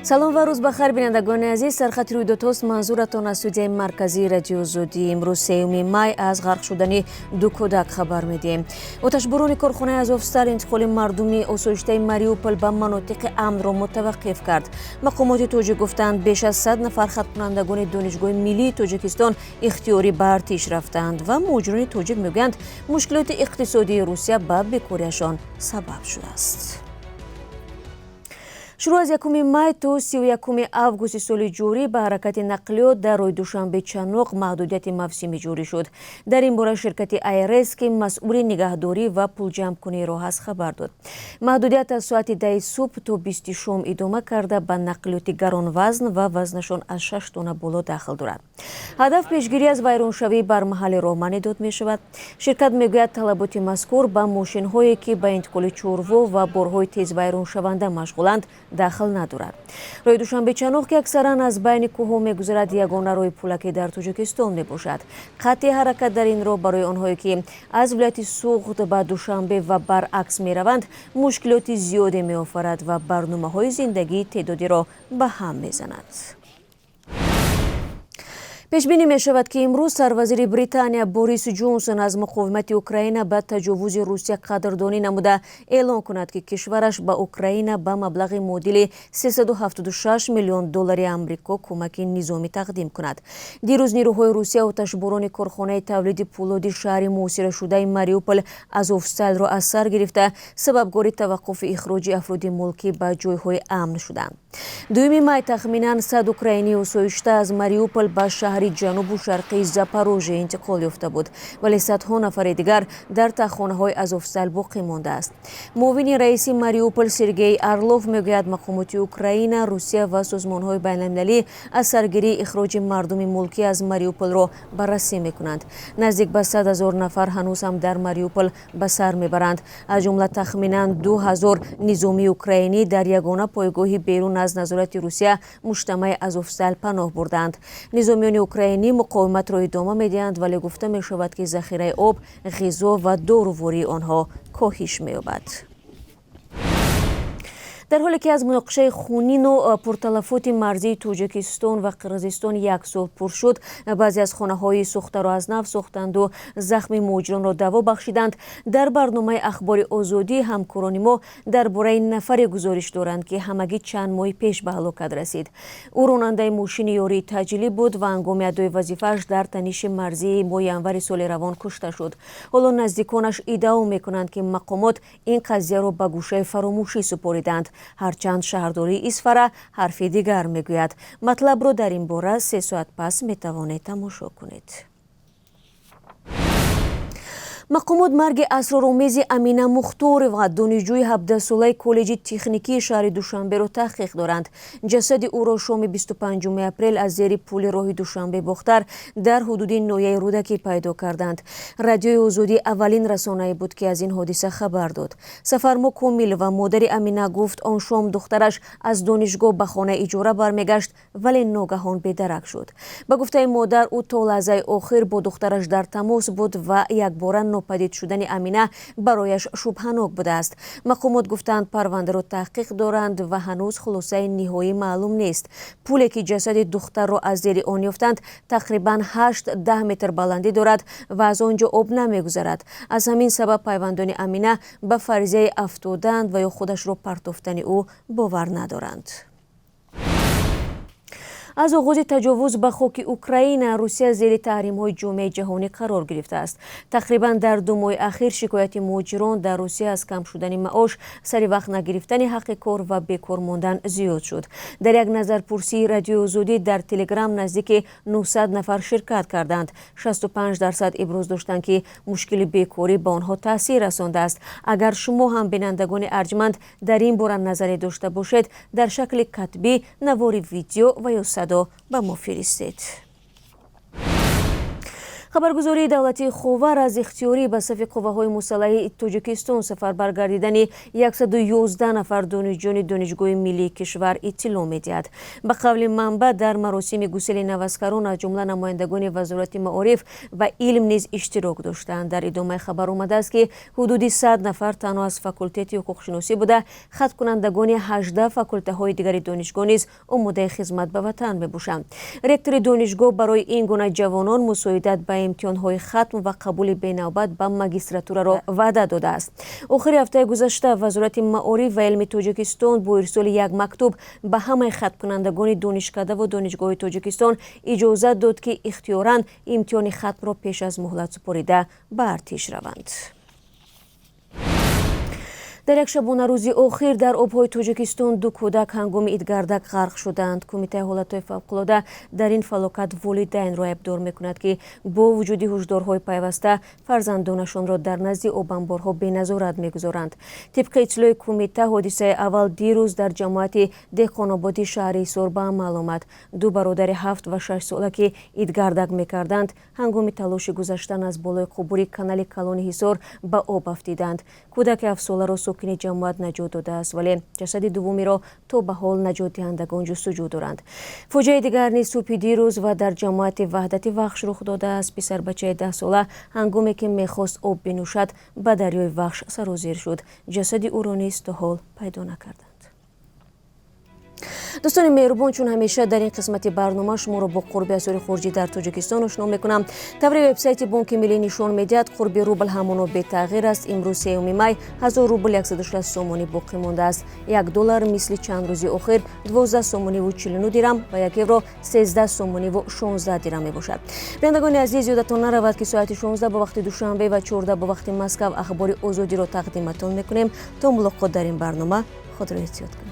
Салом ва рӯз ба хайр, бинандагони азиз. Сархати рӯйдодҳост манзуратон аз студияи марказии Радиои Озодӣ. Имрӯз 3 май аз ғарқ шудани ду кӯдак хабар медиҳем. Оташборони корхонаи Азовстал интиқоли мардуми осоиштаи Мариупол ба манотиқи амнро мутаваққиф кард. Мақомоти тоҷик гуфтанд, беш аз 100 нафар хатмкунандагони Донишгоҳи миллии Тоҷикистон ихтиёрӣ ба артиш рафтаанд ва муҳоҷирони тоҷик мегӯянд, мушкилоти иқтисодии Русия ба бекориашон сабаб шудааст. Шурӯъ аз 1 май то 31 августи соли ҷорӣ ба ҳаракати нақлиёт дар роҳи Душанбе Чаноқ маҳдудияти мавсимӣ ҷорӣ шуд. Дар ин бора ширкати АРС, ки масъули нигаҳдорӣ ва пулҷамъкунии роҳ аст, хабар дод. Маҳдудият аз соати 10 субҳ то 20 шом идома карда, ба нақлиёти гаронвазн ва вазнашон аз 6 тонна боло дахл дорад. Ҳадаф пешгирӣ аз вайроншавии бармаҳали роҳ маънидод мешавад. Ширкат мегӯяд, талаботи мазкур ба мошинҳое, ки ба интиқоли чорво ва борҳои тезвайроншаванда машғуланд, дахл надорад. Роҳи Душанбе Чаноқ, ки аксаран аз байни кӯҳҳо мегузарад, ягона роҳи пулакӣ дар Тоҷикистон мебошад. Қатъи ҳаракат дар ин роҳ барои онҳое, ки аз вилояти Суғд ба Душанбе ва баръакс мераванд, мушкилоти зиёде меофарад ва барномаҳои зиндагии теъдодиро ба ҳам мезанад. Пешбинӣ мешавад, ки имрӯз сарвазири Британия Борис Ҷонсон аз муқовимати Украина ба таҷовузи Русия қадрдонӣ намуда, эълон кунад, ки кишвараш ба Украина ба маблағи муодили 376 миллион доллари Амрико кӯмаки низомӣ тақдим кунад. Дирӯз нирӯҳои Русия оташборони корхонаи тавлиди пӯлоди шаҳри муҳосирашудаи Мариупол Азовсталро аз сар гирифта, сабабгори таваққуфи ихроҷи афроди мулкӣ ба ҷойҳои амн шуданд. 2 май тахминан 100 украинии осоишта аз Мариупол ба шаҳри ҷанубу шарқии Запорожье интиқол ёфта буд, вале садҳо нафари дигар дар таххонаҳои Азовстал боқӣ мондааст. Муовини раиси Мариупол Сергей Орлов мегӯяд, мақомоти Украина, Русия ва созмонҳои байналмилалӣ аз саргирии ихроҷи мардуми мулкӣ аз Мариуполро баррасӣ мекунанд. Наздик ба 100 000 нафар ҳанӯз ҳам дар Мариупол ба сар мебаранд. Аз ҷумла тахминан 2000 низомии украинӣ дар ягона пойгоҳи берун аз назорати Русия, муҷтамаи Азовстал, паноҳ бурдаанд. Низомиёни украинӣ муқовиматро идома медиҳанд, вале гуфта мешавад, ки захираи об, ғизо ва дорувории онҳо коҳиш меёбад. Дар ҳоле ки аз муноқишаи хунину пурталафоти марзии Тоҷикистон ва Қирғизистон як сол пур шуд, баъзе аз хонаҳои сӯхтаро аз нав сохтанду захми муҳоҷиронро даво бахшиданд. Дар барномаи Ахбори Озодӣ ҳамкорони мо дар бораи нафаре гузориш доранд, ки ҳамагӣ чанд моҳи пеш ба ҳалокат расид. Ӯ ронандаи мошини ёрии таъҷилӣ буд ва ҳангоми адои вазифааш дар таниши марзии моҳи январи соли равон кушта шуд. Ҳоло наздиконаш иддао мекунанд, ки мақомот ин қазияро ба гӯшаи фаромӯшӣ супоридаанд, ҳарчанд шаҳрдории Исфара ҳарфи дигар мегӯяд. Матлабро дар ин бора 3 соат пас метавонед тамошо кунед. Мақомот марги асроромези Амина Мухторова, донишҷӯи 17-солаи коллеҷи техникии шаҳри Душанберо таҳқиқ доранд. Ҷасади ӯро шоми 25 апрел аз зери пули роҳи Душанбе Бохтар дар ҳудуди ноҳияи Рӯдакӣ пайдо карданд. Радиои Озодӣ аввалин расонае буд, ки аз ин ҳодиса хабар дод. Сафармо Комилова, модари Амина, гуфт, он шом духтараш аз донишгоҳ ба хонаи иҷора бармегашт, вале ногаҳон бедарак шуд. Ба гуфтаи модар, ӯ то лаҳзаи охир бо духтараш дар тамос буд ва якбора нопадид шудани Амина барояш шубҳанок будааст. Мақомот гуфтанд, парвандаро таҳқиқ доранд ва ҳанӯз хулосаи ниҳоӣ маълум нест. Пуле, ки ҷасади духтарро аз зери он ёфтанд, тақрибан 8-10 метр баландӣ дорад ва аз он ҷо об намегузарад. Аз ҳамин сабаб пайвандони Амина ба фарзияи афтодан ва ё худашро партофтани ӯ бовар надоранд. Аз оғози таҷовуз ба хоки Украина Русия зери таҳримҳои ҷомеаи ҷаҳонӣ қарор гирифтааст. Тақрибан дар 2 моҳи ахир шикояти муҳоҷирон дар Русия аз кам шудани маош, сари вақт нагирифтани ҳаққи кор ва бекор мондан зиёд шуд. Дар як назарпурсии Радиои Озодӣ дар Телеграм наздики 900 нафар ширкат карданд. 65% иброз доштанд, ки мушкили бекорӣ ба онҳо таъсир расондааст. Агар шумо ҳам, бинандагони арҷманд, дар ин бора назаре дошта бошед, дар шакли катбӣ, навори видео ва ё садо ба мо фиристед. Хабаргузории давлатии Ховар аз ихтиёрӣ ба сафи қувваҳои мусаллаҳи Тоҷикистон сафарбар гардидани 111 нафар донишҷӯёни Донишгоҳи миллии кишвар иттилоъ медиҳад. Ба қавли манбаъ, дар маросими гусели наваскарон аз ҷумла намояндагони Вазорати маориф ва илм низ иштирок доштанд. Дар идомаи хабар омадааст, ки ҳудуди 100 нафар танҳо аз факултети ҳуқуқшиносӣ буда, хатмкунандагони 18 факултаҳои дигари донишгоҳ низ омодаи хизмат ба ватан мебошанд. Ректори донишгоҳ барои ин гуна ҷавонон мусоидат ба имтиҳонҳои хатм ва қабули бенавбат ба магистратураро ваъда додааст. Охири ҳафтаи гузашта Вазорати маориф ва илми Тоҷикистон бо ирсоли як мактуб ба ҳамаи хатмкунандагони донишкадаву донишгоҳи Тоҷикистон иҷозат дод, ки ихтиёран имтиҳони хатмро пеш аз муҳлат супорида, ба артиш раванд. Дар як шабонарӯзи охир дар обҳои Тоҷикистон ду кӯдак ҳангоми идгардак ғарқ шуданд. Кумитаи ҳолатҳои фавқулода дар ин фалокат волидайнро айбдор мекунад, ки бо вуҷуди ҳушдорҳои пайваста фарзандонашонро дар назди обанборҳо беназорат мегузоранд. Тибқи иттилои кумита, ҳодисаи аввал дирӯз дар ҷамоати Деҳқонободи шаҳри Ҳисор ба амал омад. Ду бародари 7 ва 6 сола, ки идгардак мекарданд, ҳангоми талоши гузаштан аз болои қубури канали калони Ҳисор ба об афтиданд. Кӯдаки 7-соларо сокини ҷамоат наҷот додааст, вале ҷасади дуввумиро то ба ҳол наҷотдиҳандагон ҷустуҷӯ доранд. Фоҷиаи дигар низ субҳи дирӯз ва дар ҷамоати Ваҳдати Вахш рух додааст. Писарбачаи 10-сола ҳангоме ки мехост об бинӯшад, ба дарёи Вахш сарозер шуд. Ҷасади ӯро низ то ҳол пайдо накарданд. Дӯстони меҳрубон, чун ҳамеша дар ин қисмати барнома шуморо бо қурби асъори хориҷӣ дар Тоҷикистон ошно мекунам. Тавре вебсайти Бонки Миллӣ нишон медиҳад, қурби рубл ҳамоно бетағйир аст. Имрӯз, 3 май, 1000 рубл 160 сомонӣ боқӣ мондааст. 1 доллар мисли чанд рӯзи охир 12 сомониву 49 дирам ва 1 евро 13 сомониву 16 дирам мебошад. Бинандагони азиз, ёдатон наравад, ки соати 16 бо вақти Душанбе ва 14 бо вақти Москав Ахбори Озодиро тақдиматон мекунем. То мулоқот дар ин барнома, худро эҳтиёт кунед.